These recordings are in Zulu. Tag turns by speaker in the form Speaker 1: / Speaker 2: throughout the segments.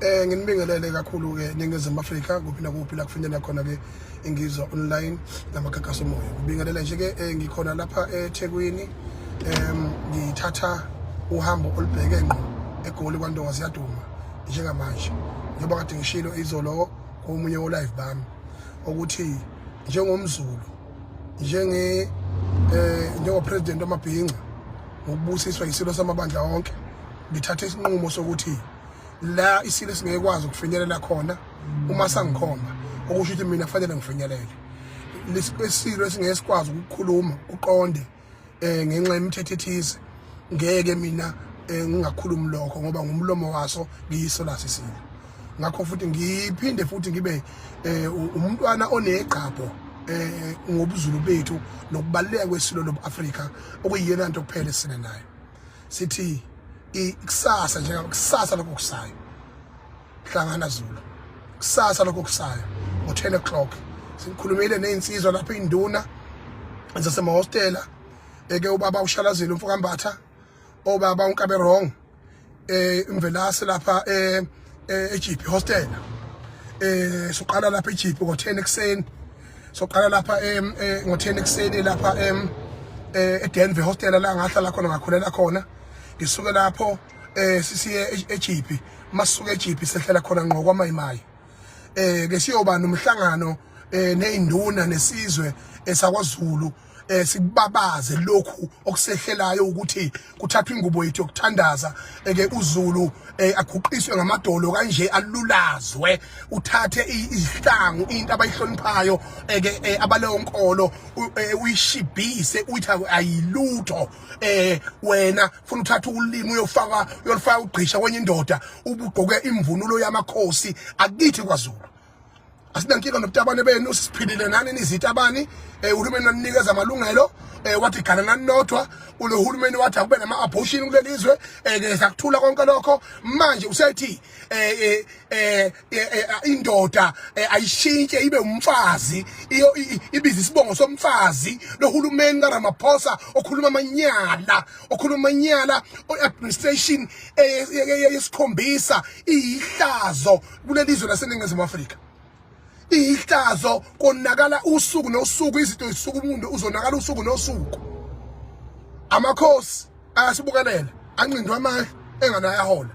Speaker 1: Nginibingelele kakhulu ke Ningizimu Afrika kuphi nakuphi la kufinyelela khona ke ingizwa online namagagasi omoya. Ngibingelele nje ke ngikhona lapha eThekwini ngithatha uhambo olubheke ngqo eGoli kwaNdonga ziyaduma njengamanje. Njengoba kade ngishilo izolo komunye wo live bami ukuthi njengomZulu njenge njengo president wamabhinca ngokubusiswa isilo samabandla wonke ngithathe isinqumo sokuthi la isilo singekwazi ukufinyelela khona uma sangikhomba okusho ukuthi mina kufanele ngifinyelele isilo esingeke sikwazi ukukhuluma uqonde eh ngenxa yemithetho ethize ngeke mina eh, ngingakhulumi lokho ngoba ngumlomo waso ngiyiso laso isilo ngakho futhi ngiphinde futhi ngibe eh, umntwana onegqabho eh ngobuzulu bethu nokubaluleka kwesilo lobuAfrika okuyiyona nto kuphela esine nayo sithi ikusasa njengakusasa lokho kusayo hlangana Zulu kusasa lokho kusayo ngo-10 o'clock sikhulumile nezinsizwa lapho induna zasemahostela eke ubaba ushalazile umfokambatha obaba unkabe wrong imvelase lapha eJP hostel soqala lapha eJP ngo-10 ekuseni soqala lapha ngo-10 ekuseni lapha eDenver hostel la ngahlala khona ngakhulela khona ngisuke lapho sisiye eJP masuke eJP sehlela khona ngqo kwaMayimayi ke siyoba nomhlangano nezinduna nesizwe esakwaZulu sikubabaze lokhu okusehlelayo ukuthi kuthathwa ingubo yethu yokuthandaza eke uZulu aguqiswe ngamadolo kanje alulazwe uthathe izihlangu into abayihloniphayo eke abaleyo nkolo uyishibhise uyithi ayilutho wena funa uthatha ulimi uyofaka uyolifaka ugqisha kwenye indoda ubugqoke imvunulo yamakhosi akithi kwaZulu asinankinga nobutabane benu siphilile nani nizitabani uhulumeni waninikeza amalungelo wathi gana nanodwa ulohulumeni wathi akube nama abortion kulelizwe ke sakuthula konke lokho manje usethi indoda ayishintshe ibe umfazi iyo ibiza isibongo somfazi lohulumeni kaRamaphosa okhuluma amanyala okhuluma amanyala administration yesikhombisa iyihlazo kulelizwe laseNingizimu Afrika ihlazo konakala usuku nosuku izinto zisuka umuntu uzonakala usuku nosuku amakhosi ayasibukelela anqindwa amandla enganayo ahola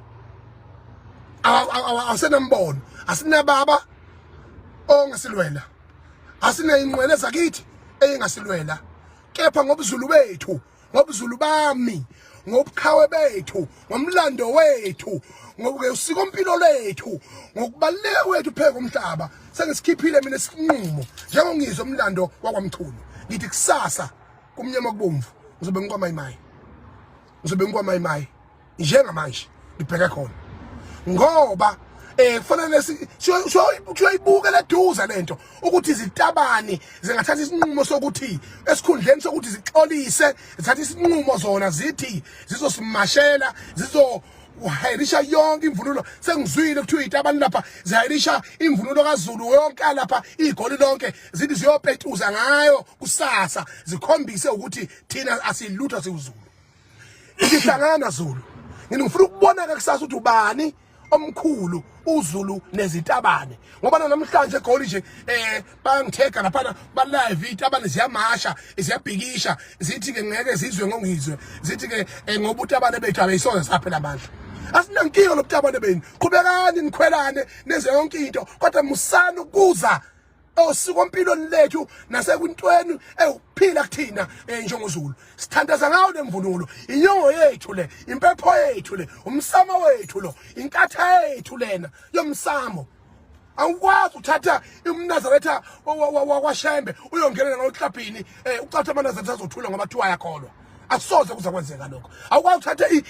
Speaker 1: asenambono asinababa ongasilwela asineyinqwele zakithi eyingasilwela kepha ngobuzulu bethu ngobuzulu bami ngobuqhawe bethu ngomlando wethu ngosikompilo lethu ngokubaluleka kwethu phezu komhlaba sengisikhiphile mina isinqumo njengongizwe umlando wakwamchunu ngithi kusasa kumnyama kubomvu ngizobe ngikwamayimayi ngizobe ngikwamayimayi njengamanje ngibheke khona ngoba kufanele siyoyibuka leduze lento ukuthi izitabani zingathatha isinqumo sokuthi esikhundleni sokuthi zixolise zithatha isinqumo zona zithi zizosimashela zizo uhayirisha yonke imvunulo sengizwile kuthiwa itabani lapha zihayirisha imvunulo kaZulu yonke lapha igoli lonke zithi ziyopetuza ngayo kusasa zikhombise ukuthi thina asilutho siwuZulu Ngihlangana Zulu. Ngini ngifuna ukubona ke kusasa ukuthi ubani omkhulu uZulu nezitabane ngoba namhlanje egoli nje bayangithega lapha ba live itabane ziyamasha ziyabhikisha zithi ke ngeke zizwe ngongizwe zithi ke ngoba utabane bethu abeyisoze saphela amandla asinankinga lobutabane benu qhubekani nikhwelane nenze yonke into kodwa musani ukuza osikompilweni lethu nasekwintweni ewukuphila kuthina njengoZulu sithandaza ngawo lemvunulo inyongo yethu le impepho yethu le umsamo wethu lo inkatha yethu lena yomsamo awukwazi uthatha umnazaretha wakwashembe uyongenela ngayo ucatha amanazaretha azothula ngoba kuthiwa ayakholwa akusoze kuza kwenzeka lokho awukwazi uthathe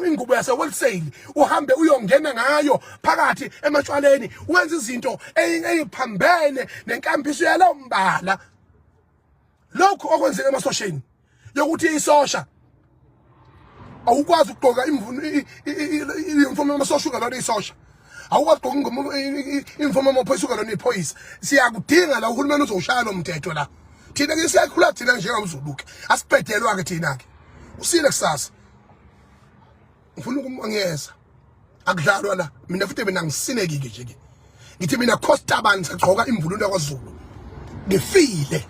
Speaker 1: ingubo yasewholesale uhambe uyongena ngayo phakathi ematshwaleni wenza izinto eyiphambene nenkambiso yalowo mbala lokhu okwenzeka emasosheni yokuthi isosha awukwazi ukugqoka imvumo yamasosha ungalona isosha awukwazi ukugqoka imvumo yamaphoyisa ungalona iphoyisa siyakudinga la uhulumeni uzowushaya lo mthetho la thina ke siyakhula thina njengamzulu ke asibhedelwa ke thina ke usile kusasa ngifuna ukumangiyeza Akudlalwa la. Mina futhi mina ngisineki ke nje ke. Ngithi mina Costa bani sagqoka imvunulo yakwaZulu. Ngifile.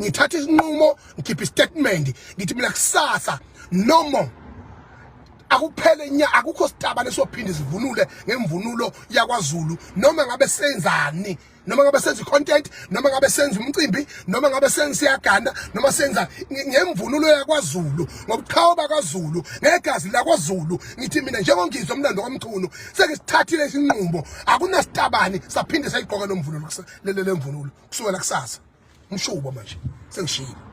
Speaker 1: Ngithatha isinqumo, ngikhipha istatement, ngithi mina kusasa no more. Akuphele nya, akukho sitabane sophinde sivunule ngemvunulo yakwaZulu, noma ngabe senzani, noma ngabe senza content, noma ngabe senza umcimbi, noma ngabe senza siyagana, noma senza ngemvunulo yakwaZulu, ngobuqhawe bakwaZulu, ngegazi lakwaZulu. Ngithi mina njengoNgizwe umlando kaMchunu sengisithathile isinqumo, akunasitabani saphinde sayigqoka lo mvunulo, lemvunulo kusukela kusasa. Umshubo manje sengishilo.